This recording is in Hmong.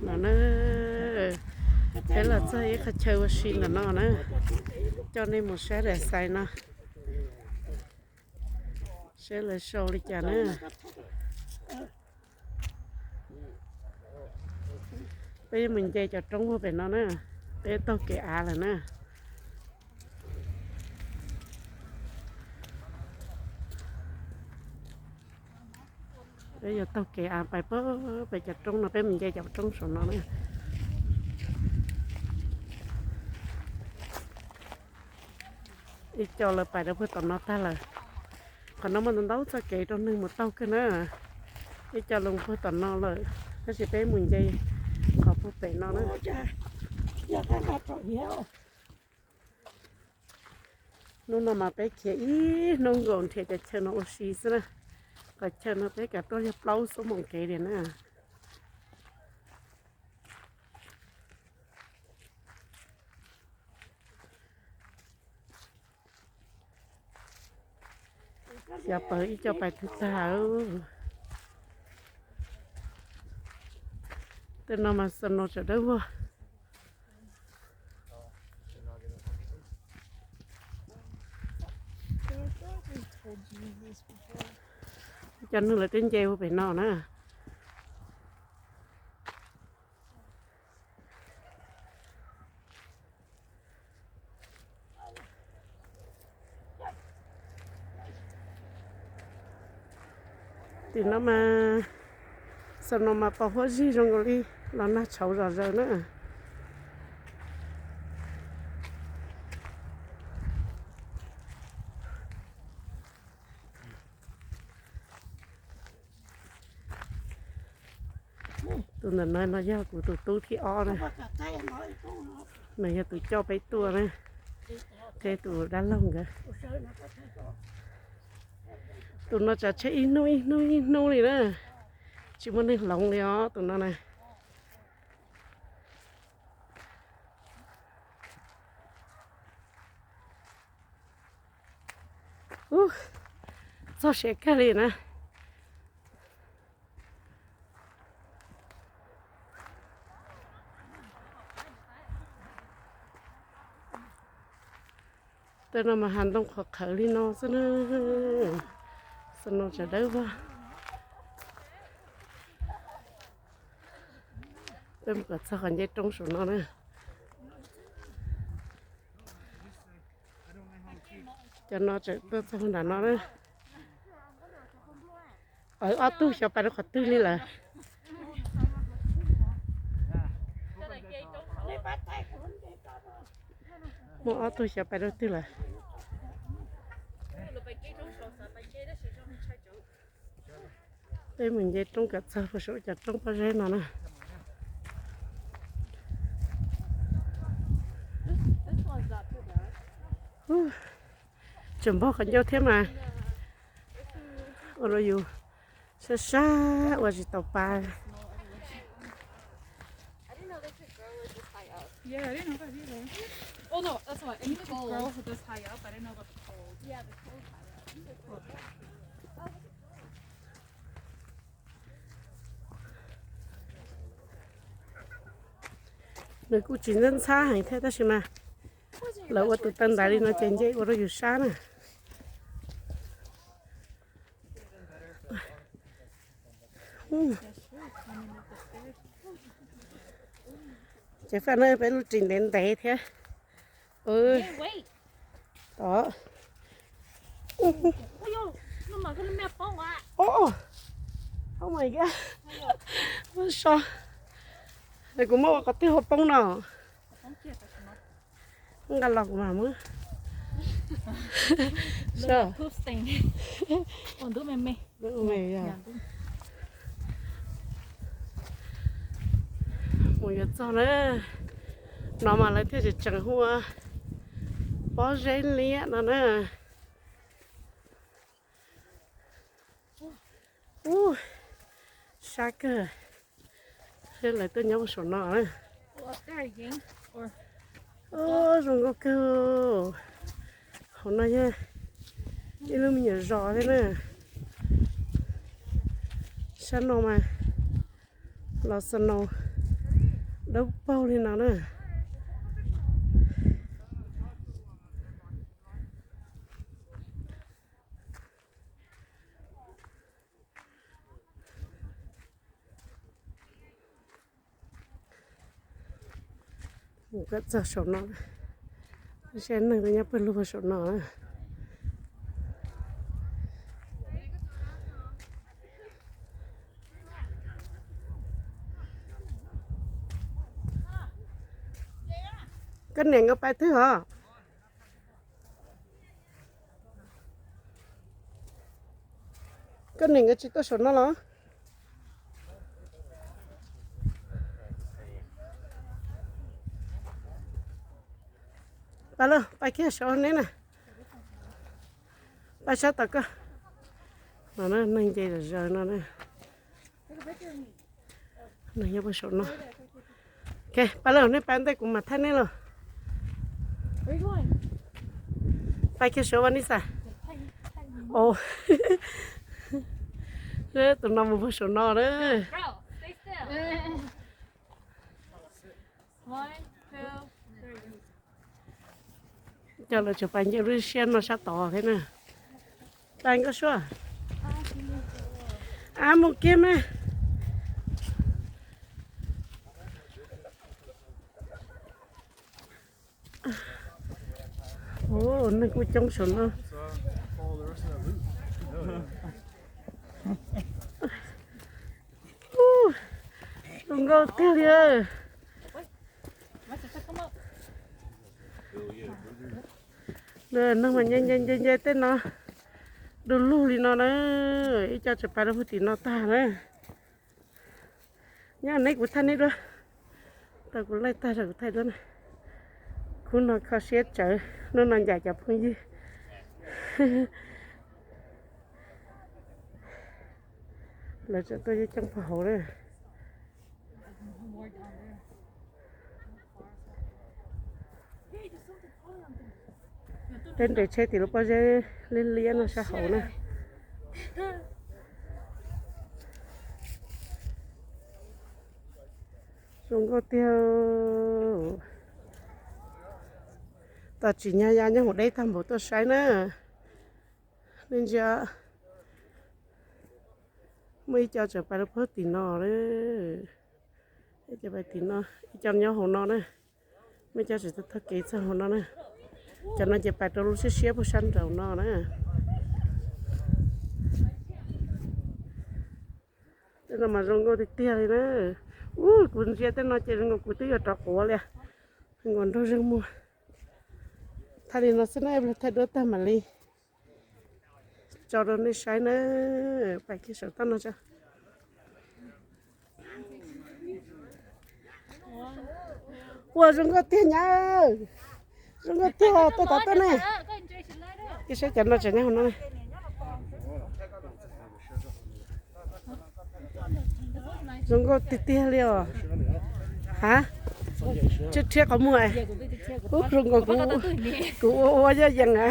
No na, peb los txog ib qhov chaw ua si ntawm no na, coj nej mus saib daim xais no, saib lawv sau li cas na. Peb mus nce cov roob puag pem no na, peb taug kev av lawm na. Peb yuav taug kev av pais puag pem cov roob no, peb mus nce cov roob saum no na. Ib co lawv pais rau puag tom no tag lawm. Qhov no muaj ntau ntau txoj kev rau neeg mus taug kawg na. Ib co los puag tom no lawm, tab sis peb mus nce qhov puag pem no na. Hnub no mas peb khiav ib hnub nkaus nrhiav cov chaw no ua si xwb na. Qhov chaw no peb kav tuaj yog plaub xuab moos kev li na. Xyov pawg ib co pais twg tag. Tej no mas snow tsam dawb vog. Cov neeg lawv twb nce ua pem no na. Tim no mas, snow mas pos huab zig zoo nkaus li los nag tshauv zom zaws na. Tus ntawm no no yog kuv tus tub thib ob na. Nws yog tus coj peb tuaj na, thiab tus dab laug nkawd. Tus no tsam tsheb ib hnub ib hnub ib hnub li na, tsis muaj neeg hloov li os tus no na. Ub, txog siav kawg li na. Tej no mas hav ntoo qhuav qhawv li no xwb na. Snow tsam dawb vog. Peb mus kom txog qhov nce roob saum no na. Cov no tseem tuaj txog nram no na. Ob tug xyov pais rau qhov twg li lawm. Muaj ob tug xyov pais rau twg lawm. Peb mus nce roob kom txog puag saum cov roob pob zeb no na. Tseem npog qhov ncauj thiab mas, ua rau yus sab sab ua tsis tau pa. Nws kuj tsis ntxhab ntxhab heev thiab tab sis mas lawv ua tus taw ntaiv li no ces nce ua rau yus sab na. Ces faj na peb lub ris ntev ntev thiab. Tod. Oh my god. So, kuv muab ua qhov twg hauv poob no. Nqa los kuv mam muab. Mus yuav txog na. No mas lawv thiaj tseem tseem hu ua pob zeb liab no na. Ub, sab kawg. Thiab lawv tuaj nyob saum no na. Zoo nkauj kawg. Hauv no yog ib lub me nyuam zos thiab na. Sab no mas los snow Dawb paug li no na. Mus kom txog saum no, saib neeg nyob pawg lug puag saum no. Koj niam nkawd pais twg os? Koj niam nkawd tsis tuaj saum no los? Pais lauj, pais kiag saum neb na. Pais sab tom koj. No na, neeg nce zom zaws no na. Neeg nyob puag saum no. Ok, pais lauj, nej pais ntej kuv mam thaij nej lauj. Pais kiag saum Vanessa. O, tus no mus puag saum no na. Coj lawv tseem pais nce lub siab no sab tod thiab na. Pais nkauj suab. Ab, mus kiag mas. Ua, neeg kuj coob saum no. Ua, zoo nkauj tiag li. Neeg mas nce nce nce nce tej no du lug li no na. Ib co tseem pais rau puag tim no tag na. Nyob neb kuv thaij neb dua. Tau kuv laij tag zog kuv thaij dua na. Khub no kho siab tsawv, hnub no ncaim cov phooj ywg. Lawv tseem tuaj coob pog hauv na. Peb nres tsheb tim lub pob zeb liab liab no sab hauv na. Zoo nkauj tiag. Tos tsim nyog ya nyob hauv deb tag npaum tuaj saib na. Nej ntsia, muaj ib co tseem pais rau puag tim no, ib co pais tim no, ib co nyob hauv no na. Muaj ib co tseem taug kev txog hauv no na. Cov no ces pais rau lub siab siab puag sab nraud no na. Tej no mas zoo nkauj tiag tiag li na. Ub, kuv ntsia tej no ces zoo nkaus kuv twb yuav rov quav li. Zoo nkaus nraug zeeg muag. Thaij li no xwb na, thaij duab tag mam li tso rau nej saib na. Pais kiag saum toj no tso. Ua zoo nkauj tiag nyab. Zoo nkauj tiag, tuaj tod tuaj ne. Koj saib cov no tseem nyob hauv no ne. Zoo nkauj tiag tiag li os. Ha, tsw rhiab qhov muag. Ub, zoo nkaus kuv ua ua yoj yees a.